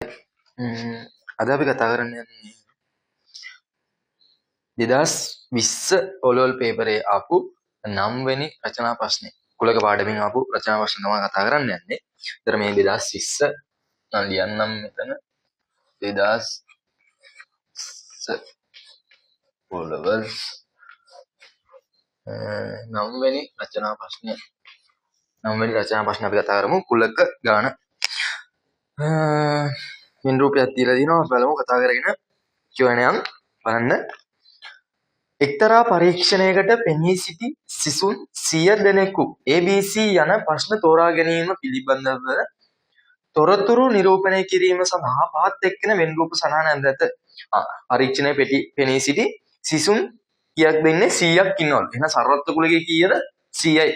අද අපි කතා කරන්න යන්නේ 2020 ඕලෙවල් පේපරේ ආපු 9 වෙනි රචනා ප්‍රශ්නේ. කුලක පාඩමින් ආපු රචනා ප්‍රශ්න තමයි කතා කරන්න යන්නේ. ඒතර මේ 2020 මම ලියන්නම් මෙතන 2020 ඕලෙවල් 9 වෙනි රචනා ප්‍රශ්නය. 9 වෙනි රචනා ප්‍රශ්න අපි කතා කරමු කුලක ගාන. වෙන රූපයක් දීලා දිනවා බලමු කතා කරගෙන කියවන යම් බලන්න. එක්තරා පරීක්ෂණයකට පෙනී සිටි සිසුන් 100 දෙනෙකු ABC යන ප්‍රශ්න තෝරා ගැනීම පිළිබඳව තොරතුරු නිරූපණය කිරීම සඳහා පහත් එක්කෙන වෙන් රූප සටහන ඇඳ ඇත. පරීක්ෂණයේ පෙනී සිටි සිසුන් කීයක් දෙන්නේ 100ක් ඉන්නවලු. එහෙනම් සරලත්ව කුලකේ කීයද? 100යි.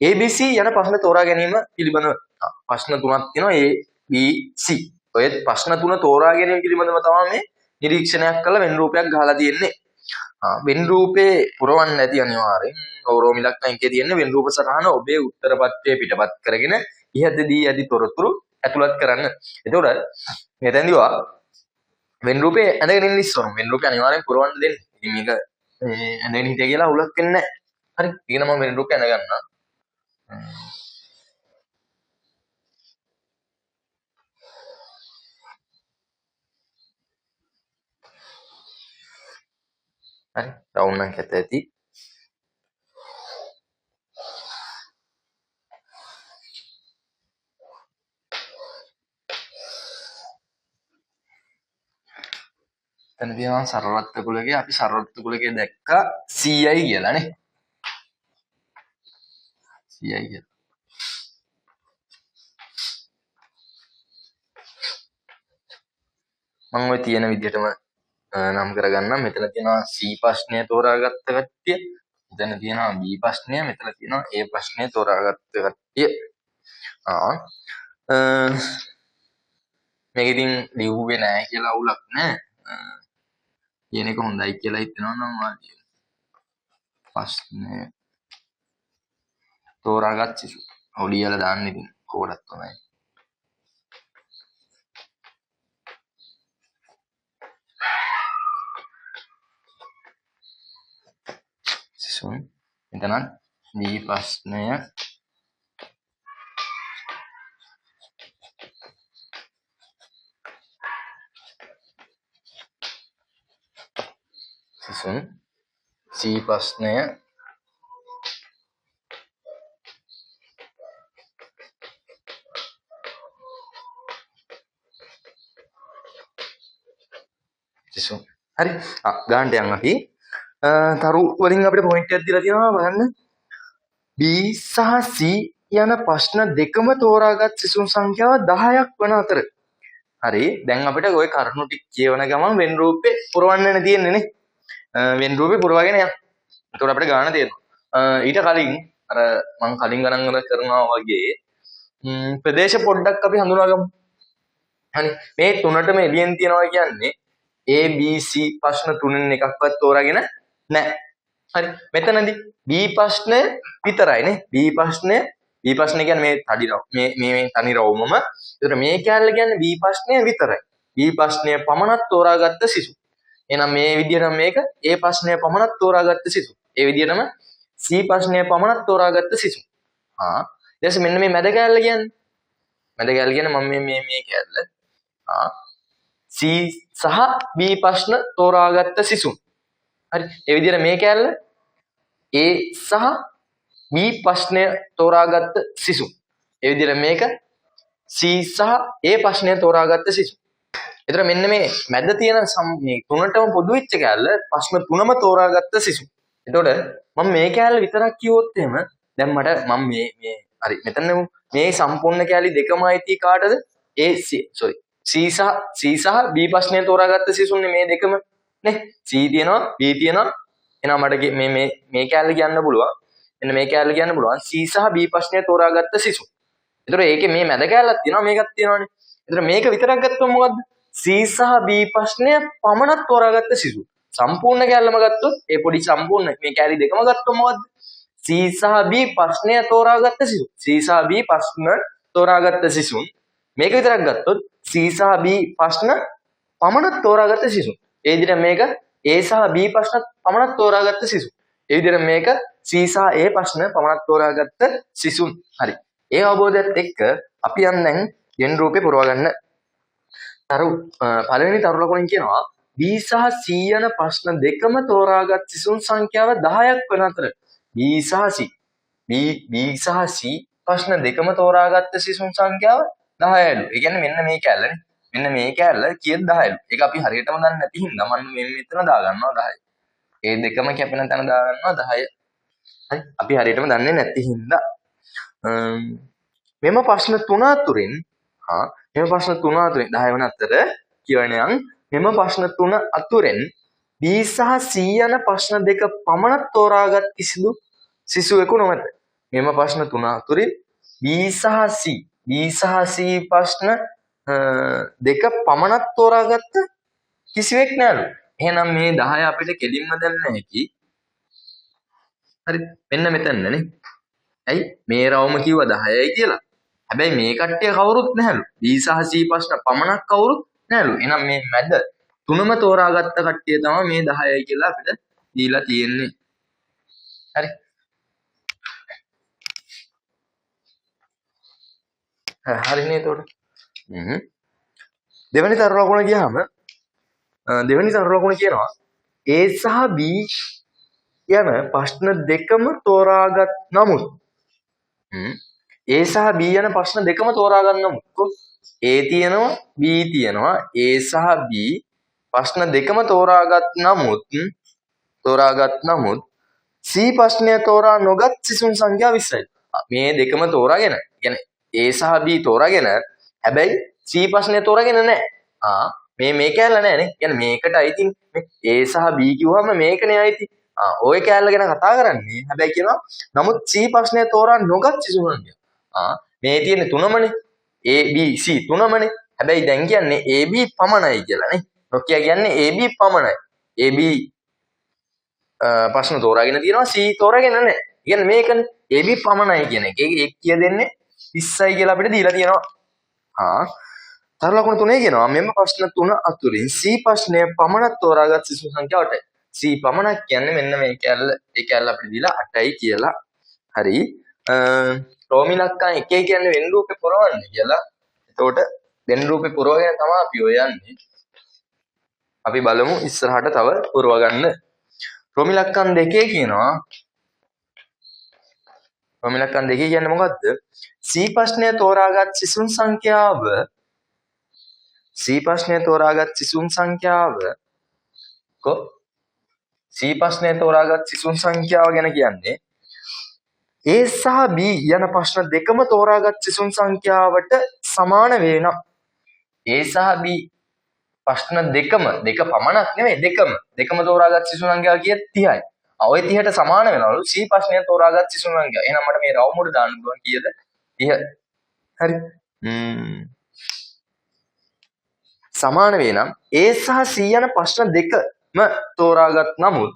ABC යන ප්‍රශ්න තෝරා ගැනීම පිළිබඳව ප්‍රශ්න තුනක් තියෙනවා A B C. ඔය ප්‍රශ්න තුන තෝරා ගැනීම පිළිබඳව තමයි මේ නිරීක්ෂණයක් කරලා වෙන් රූපයක් ගහලා තියෙන්නේ. වෙන් රූපේ පුරවන්න ඇති අනිවාර්යෙන්. ඕරෝ මිලක් නම් එකේ තියෙන්නේ වෙන් රූප සටහන ඔබේ උත්තර පත්‍රය පිටපත් කරගෙන ඉහතදී ඇති තොරතුරු ඇතුළත් කරන්න. එතකොට මෙතෙන්දී ඔයා වෙන් රූපේ ඇඳගෙන ඉන්න ඉස්සරම වෙන් රූපේ අනිවාර්යෙන් පුරවන්න දෙන්න. ඉතින් මේක මේ ඇඳගෙන හිටියා කියලා අවුලක් වෙන්නේ නැහැ. හරි. ඒක නම් මම වෙන් රූපේ ඇඳ ගන්නවා. හරි. රවුම් නම් කැත ඇති. එතන තියෙනවා සරලත්ව කුලකේ. අපි සරලත්ව කුලකේ දැක්කා 100යි කියලා නේ. 100යි කියලා. මම ඔය තියෙන විදිහටම නම් කරගන්නම්. මෙතන තියෙනවා C ප්‍රශ්නය තෝරාගත්ත කට්ටිය. මෙතන තියෙනවා B ප්‍රශ්නය, මෙතන තියෙනවා A ප්‍රශ්නය තෝරාගත්ත කට්ටිය. මේක ඉතින් ලිව්වේ නෑ කියලා අවුලක් නෑ. කියන එක හොඳයි කියලා හිතෙනවා නම් ඔයා ලියන්න. ප්‍රශ්නය තෝරාගත් සිසු. ඔව් ලියලා දාන්න ඉතින් කොහොමදත් හොඳයි. සිසුන් මෙතනත් B ප්‍රශ්නය සිසුන් C ප්‍රශ්නය සිසුන්. හරි. ගානට යන් අපි. තරු වලින් අපිට පොයින්ට් එකක් දීලා තියෙනවා බලන්න. B සහ C යන ප්‍රශ්න දෙකම තෝරාගත් සිසුන් සංඛ්‍යාව 10ක් වන අතර. හරි. දැන් අපිට ওই කරුණු ටික කියවන ගමන් වෙන් රූපේ පුරවන්නනේ තියෙන්නේ නේ. වෙන් රූපේ පුරවගෙන යන්න. එතකොට අපිට ගාන තේරෙනවා. ඊට කලින් අර මං කලින් ගණන් වල කරනවා වගේ ප්‍රදේශ පොඩ්ඩක් අපි හඳුනාගමු. හරි. මේ තුනටම එළියෙන් තියනවා කියන්නේ A B C ප්‍රශ්න තුනෙන් එකක්වත් තෝරාගෙන නැහැ. හරි. මෙතනදී B ප්‍රශ්නය විතරයි නේ. B ප්‍රශ්නය, B ප්‍රශ්නය කියන්නේ මේ තඩි රවුම. මේ මේ මේ තනි රවුමම. ඒතර මේ කැලල කියන්නේ B ප්‍රශ්නය විතරයි. B ප්‍රශ්නය පමණක් තෝරාගත්ත සිසු. එහෙනම් මේ විදිහටම මේක A ප්‍රශ්නය පමණක් තෝරාගත්ත සිසු. ඒ විදිහටම C ප්‍රශ්නය පමණක් තෝරාගත්ත සිසු. ඊට පස්සේ මෙන්න මේ මැද කැලල කියන්නේ. මැද කැලල කියන්නේ මම මේ මේ මේ කැලල. C සහ B ප්‍රශ්න තෝරාගත්ත සිසුන්. හරි. ඒ විදිහට මේ කැලල A සහ B ප්‍රශ්නය තෝරාගත්ත සිසුන්. ඒ විදිහට මේක C සහ A ප්‍රශ්නය තෝරාගත්ත සිසුන්. ඒතර මෙන්න මේ මැද තියෙන මේ තුනටම පොදු වෙච්ච කැලල ප්‍රශ්න තුනම තෝරාගත්ත සිසුන්. එතකොට මම මේ කැලල විතරක් කිව්වොත් එහෙම දැන් මට මම මේ මේ හරි මෙතන මේ සම්පූර්ණ කැලි දෙකම අයිති කාටද? A C sorry C සහ C සහ B ප්‍රශ්නය තෝරාගත්ත සිසුන්නේ මේ දෙකම නේ. C තියෙනවා B තියෙනවා. එහෙනම් මට මේ මේ මේ කැලල කියන්න පුළුවන්. මෙන්න මේ කැලල කියන්න පුළුවන් C සහ B ප්‍රශ්නය තෝරාගත්ත සිසුන්. එතකොට ඒකේ මේ මැද කැලලක් තියෙනවා මේකක් තියෙනවානේ. එතකොට මේක විතරක් ගත්තොත් මොකද්ද? C සහ B ප්‍රශ්නය පමණක් තෝරාගත්ත සිසුන්. සම්පූර්ණ කැලලම ගත්තොත් ඒ පොඩි සම්පූර්ණ මේ කැලි දෙකම ගත්තොත් මොකද්ද? C සහ B ප්‍රශ්නය තෝරාගත්ත සිසුන්. C සහ B ප්‍රශ්න තෝරාගත්ත සිසුන්. මේක විතරක් ගත්තොත් C සහ B ප්‍රශ්න පමණක් තෝරාගත්ත සිසුන්. ඒ විදිහට මේක A සහ B ප්‍රශ්න පමණක් තෝරාගත්ත සිසුන්. ඒ විදිහට මේක C සහ A ප්‍රශ්න පමණක් තෝරාගත්ත සිසුන්. හරි. ඒ අවබෝධයත් එක්ක අපි යන් දැන් යෙන් රූපේ පුරවා ගන්න. තරු පළවෙනි තරු ලකුණෙන් කියනවා B සහ C යන ප්‍රශ්න දෙකම තෝරාගත් සිසුන් සංඛ්‍යාව 10ක් වන අතර B සහ C B B සහ C ප්‍රශ්න දෙකම තෝරාගත්ත සිසුන් සංඛ්‍යාව 10යිලු. ඒ කියන්නේ මෙන්න මේ කැලලනේ. මෙන්න මේ කැලල කීයද 10යිලු. ඒක අපි හරියටම දන්නේ නැති හින්දා මම මේ මෙතන දාගන්නවා 10. ඒ දෙකම කැපෙන තැන දාගන්නවා 10. හරි. අපි හරියටම දන්නේ නැති හින්දා මෙම ප්‍රශ්න තුන අතුරින් මෙම ප්‍රශ්න තුන අතුරින් 10 වන අතර කියවන යන් මෙම ප්‍රශ්න තුන අතුරෙන් B සහ C යන ප්‍රශ්න දෙක පමණක් තෝරාගත් කිසිදු සිසුවෙකු නොමැත. මෙම ප්‍රශ්න තුන අතුරින් B සහ C B සහ C ප්‍රශ්න දෙක පමණක් තෝරාගත්ත කිසිවෙක් නෑලු. එහෙනම් මේ 10 අපිට කෙලින්ම දැම්ම හැකි. හරි, මෙන්න මෙතනනේ. ඇයි මේ රවුම කිව්වා 10යි කියලා. හැබැයි මේ කට්ටිය කවුරුත් නැහැලු. B සහ C ප්‍රශ්න පමණක් කවුරුත් නැහැලු. එහෙනම් මේ මැද තුනම තෝරාගත්ත කට්ටිය තමයි මේ 10යි කියලා අපිට දීලා තියෙන්නේ. හරි. හරිනේ එතකොට. දෙවෙනි තරු ලකුණ ගියාම දෙවෙනි තරු ලකුණ කියනවා A සහ B යන ප්‍රශ්න දෙකම තෝරාගත් නමුත් A සහ B යන ප්‍රශ්න දෙකම තෝරාගන්න නමුත් A තියෙනවා B තියෙනවා A සහ B ප්‍රශ්න දෙකම තෝරාගත් නමුත් C ප්‍රශ්නය තෝරා නොගත් සිසුන් සංඛ්‍යාව 20යි. මේ දෙකම තෝරාගෙන, කියන්නේ A සහ B තෝරාගෙන, හැබැයි C ප්‍රශ්නය තෝරාගෙන නැහැ. මේ මේ කෑල්ල නැහැ නේ. කියන්නේ මේකට අයිති මේ A සහ B කිව්වම මේකනේ අයිති. ඔය කෑල්ල ගැන කතා කරන්නේ. හැබැයි කියනවා නමුත් C ප්‍රශ්නය තෝරා නොගත් සිසුන් සංඛ්‍යාව. මේ තියෙන තුනමනේ. A B C තුනමනේ. හැබැයි දැන් කියන්නේ A B පමණයි කියලා නේ. නොකිය කියන්නේ A B පමණයි. A B ප්‍රශ්න තෝරාගෙන තියෙනවා C තෝරාගෙන නැහැ. කියන්නේ මේකනේ A B පමණයි කියන එක. ඒක කිය දෙන්නේ 20යි කියලා අපිට දීලා තියෙනවා. තරු ලකුණු තුනේ කියනවා මෙම ප්‍රශ්න තුන අතුරින් C ප්‍රශ්නය පමණක් තෝරාගත් සිසු සංඛ්‍යාව 8යි. C පමණක් කියන්නේ මෙන්න මේ කැලල, ඒ කැලල අපිට දීලා 8යි කියලා. හරි. රෝමි ලක්කන් එකේ කියන්නේ වෙන් රූපේ පුරවන්න කියලා. එතකොට වෙන් රූපේ පුරවගෙන තමයි අපි ඔය යන්නේ. අපි බලමු ඉස්සරහට තව පුරව ගන්න. රෝමි ලක්කන් දෙකේ කියනවා රෝමි ලක්කන් දෙකේ කියන්නේ මොකද්ද? C ප්‍රශ්නය තෝරාගත් සිසුන් සංඛ්‍යාව C ප්‍රශ්නය තෝරාගත් සිසුන් සංඛ්‍යාව කො C ප්‍රශ්නය තෝරාගත් සිසුන් සංඛ්‍යාව ගැන කියන්නේ A සහ B යන ප්‍රශ්න දෙකම තෝරාගත් සිසුන් සංඛ්‍යාවට සමාන වේ නම් A සහ B ප්‍රශ්න දෙකම, දෙක පමණක් නෙමෙයි දෙකම තෝරාගත් සිසුන් සංඛ්‍යාව කීයද? 30යි. ඔය 30ට සමාන වෙනවලු C ප්‍රශ්නය තෝරාගත් සිසුන් සංඛ්‍යාව. එහෙනම් මට මේ රවුම උඩ දාන්න පුළුවන් කීයද? 30. හරි. සමාන වේ නම් A සහ C යන ප්‍රශ්න දෙකම තෝරාගත් නමුත්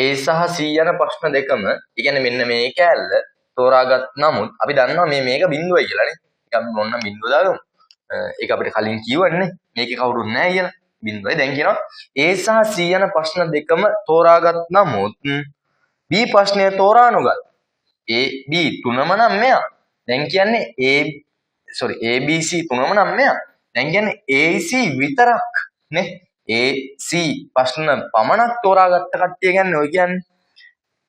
A සහ C යන ප්‍රශ්න දෙකම, ඒ කියන්නේ මෙන්න මේ කෑල්ල තෝරාගත් නමුත් අපි දන්නවා මේ මේක බිඳුවයි කියලා නේ. ඒක අපි මොන්නම් බිඳුව දාගමු. ඒක අපිට කලින් කිව්වනේ මේකේ කවුරුත් නැහැ කියලා. බිඳුවයි. දැන් කියනවා A සහ C යන ප්‍රශ්න දෙකම තෝරාගත් නමුත් B ප්‍රශ්නය තෝරා නොගත්. A B තුනම නම් මෙයා. දැන් කියන්නේ A sorry A B C තුනම නම් මෙයා. දැන් කියන්නේ A C විතරක් නේ. A C ප්‍රශ්න පමණක් තෝරාගත්ත කට්ටිය කියන්නේ ඔය කියන්නේ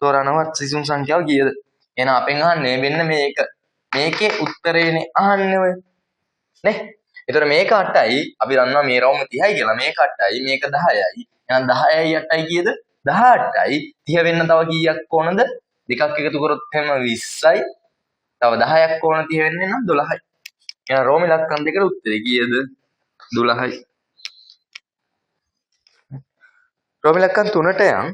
තෝරනවත් සිසුන් සංඛ්‍යාව කීයද? එහෙනම් අපෙන් අහන්නේ මෙන්න මේක. මේකේ උත්තරේනේ අහන්නේ ඔය. නේ? ඒතර මේක 8යි. අපි දන්නවා මේ රවුම 30යි කියලා. මේක 8යි, මේක 10යි. එහෙනම් 10යි 8යි කීයද? 18යි. 30 වෙන්න තව කීයක් ඕනද? දෙකක් එකතු කරොත් එහෙම 20යි. තව 10ක් ඕන 30 වෙන්න නම් 12යි. එහෙනම් රෝමි ලක්කන් දෙකට උත්තරේ කීයද? 12යි. රෝමි ලක්කන් තුනට යන්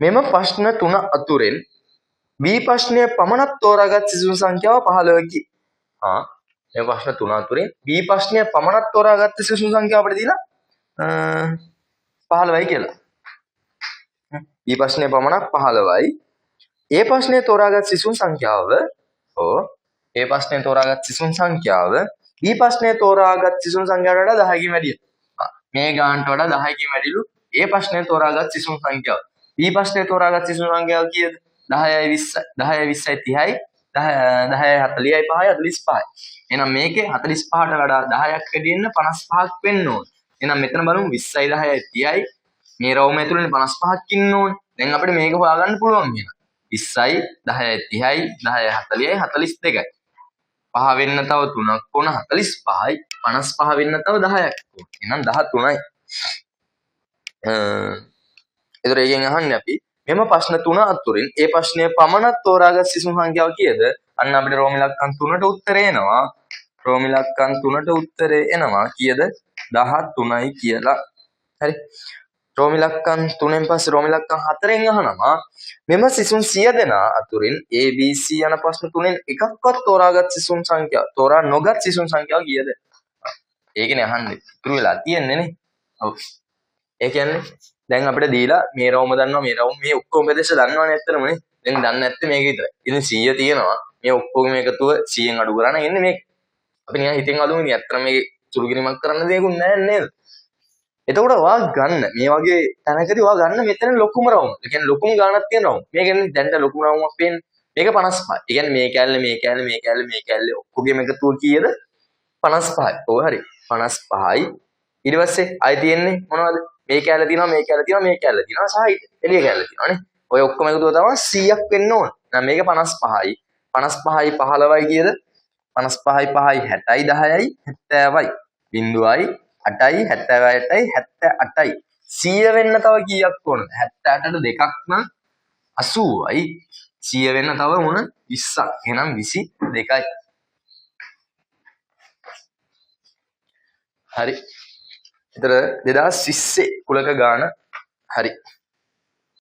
මෙම ප්‍රශ්න තුන අතුරෙන් B ප්‍රශ්නය පමණක් තෝරාගත් සිසුන් සංඛ්‍යාව 15කි. මේ ප්‍රශ්න තුන අතුරින් B ප්‍රශ්නය පමණක් තෝරාගත් සිසුන් සංඛ්‍යාව අපිට දීලා 15යි කියලා. B ප්‍රශ්නය පමණක් 15යි. A ප්‍රශ්නය තෝරාගත් සිසුන් සංඛ්‍යාව ඔව් ඒ ප්‍රශ්නය තෝරාගත් සිසුන් සංඛ්‍යාව B ප්‍රශ්නය තෝරාගත් සිසුන් සංඛ්‍යාවට වඩා 10කින් වැඩිය. මේ ගානට වඩා 10කින් වැඩිලු ඒ ප්‍රශ්නය තෝරාගත් සිසුන් සංඛ්‍යාව. B ප්‍රශ්නය තෝරාගත් සිසුන් සංඛ්‍යාව කීයද? 10යි 20යි 10යි 20යි 30යි 10 10යි 40යි 5යි 45යි. එහෙනම් මේකේ 45ට වඩා 10ක් වැඩි වෙන්න 55ක් වෙන්න ඕන. එහෙනම් මෙතන බලමු 20යි 10යි 30යි මේ රවුම ඇතුළේ 55ක් ඉන්න ඕන. දැන් අපිට මේක හොයාගන්න පුළුවන් එහෙනම්. 20යි 10යි 30යි 10යි 40යි 42යි. පහ වෙන්න තව 3ක් ඕන 45යි 55 වෙන්න තව 10ක් ඕන. එහෙනම් 13යි. ඒතර ඒකෙන් අහන්නේ අපි මෙම ප්‍රශ්න තුන අතුරින් ඒ ප්‍රශ්නය පමණක් තෝරාගත් සිසුන් සංඛ්‍යාව කීයද? අන්න අපිට රෝම ඉලක්කම් තුනට උත්තරේ එනවා. රෝම ඉලක්කම් තුනට උත්තරේ එනවා කීයද? 13යි කියලා. හරි. රෝම ඉලක්කම් තුනෙන් පස්සේ රෝම ඉලක්කම් හතරෙන් අහනවා මෙම සිසුන් 100 දෙනා අතුරින් A B C යන ප්‍රශ්න තුනෙන් එකක්වත් තෝරාගත් සිසුන් සංඛ්‍යාව තෝරා නොගත් සිසුන් සංඛ්‍යාව කීයද? ඒකනේ අහන්නේ. ඉතුරු වෙලා තියෙන්නේ නේ. ඔව්. ඒ කියන්නේ දැන් අපිට දීලා මේ රවුම දන්නවා, මේ රවුම, මේ ඔක්කොම ප්‍රදේශ දන්නවනේ ඇත්තටම නේ. දැන් දන්නේ නැත්තේ මේක විතරයි. ඉතින් 100 තියෙනවා. මේ ඔක්කොම එකතුව 100න් අඩු කරා නම් එන්නේ මේක. අපි නිකන් හිතෙන් අලුම ඉතින් ඇත්තටම මේක සුළු කිරීමක් කරන්න දෙයක්වත් නැහැ නේද? එතකොට ඔයා ගන්න මේ වගේ තැනකදී ඔයා ගන්න මෙතන ලොකුම රවුම. ඒ කියන්නේ ලොකුම ගාණක් තියෙන රවුම. මේ කියන්නේ දැන්ට ලොකුම රවුමක් පේන්නේ. මේක 55. ඒ කියන්නේ මේ කෑල්ල මේ කෑල්ල මේ කෑල්ල මේ කෑල්ල ඔක්කොගේම එකතුව කීයද? 55යි. ඔව් හරි. 55යි. ඊට පස්සේ ආයි තියෙන්නේ මොනවද? මේ කෑල්ල තියෙනවා, මේ කෑල්ල තියෙනවා, මේ කෑල්ල තියෙනවා සහ එළිය කෑල්ල තියෙනවා නේ. ඔය ඔක්කොම එකතුව තමයි 100ක් වෙන්න ඕන. එහෙනම් මේක 55යි. 55යි 15යි කීයද? 55යි 5යි 60යි 10යි 70යි. බිංදුවයි 8යි 78යි 78යි. 100 වෙන්න තව කීයක් ඕනද? 78ට දෙකක් නම් 80යි. 100 වෙන්න තව මොන 20ක්. එහෙනම් 22යි. හරි. ඒතර 2020 කුලක ගාන හරි.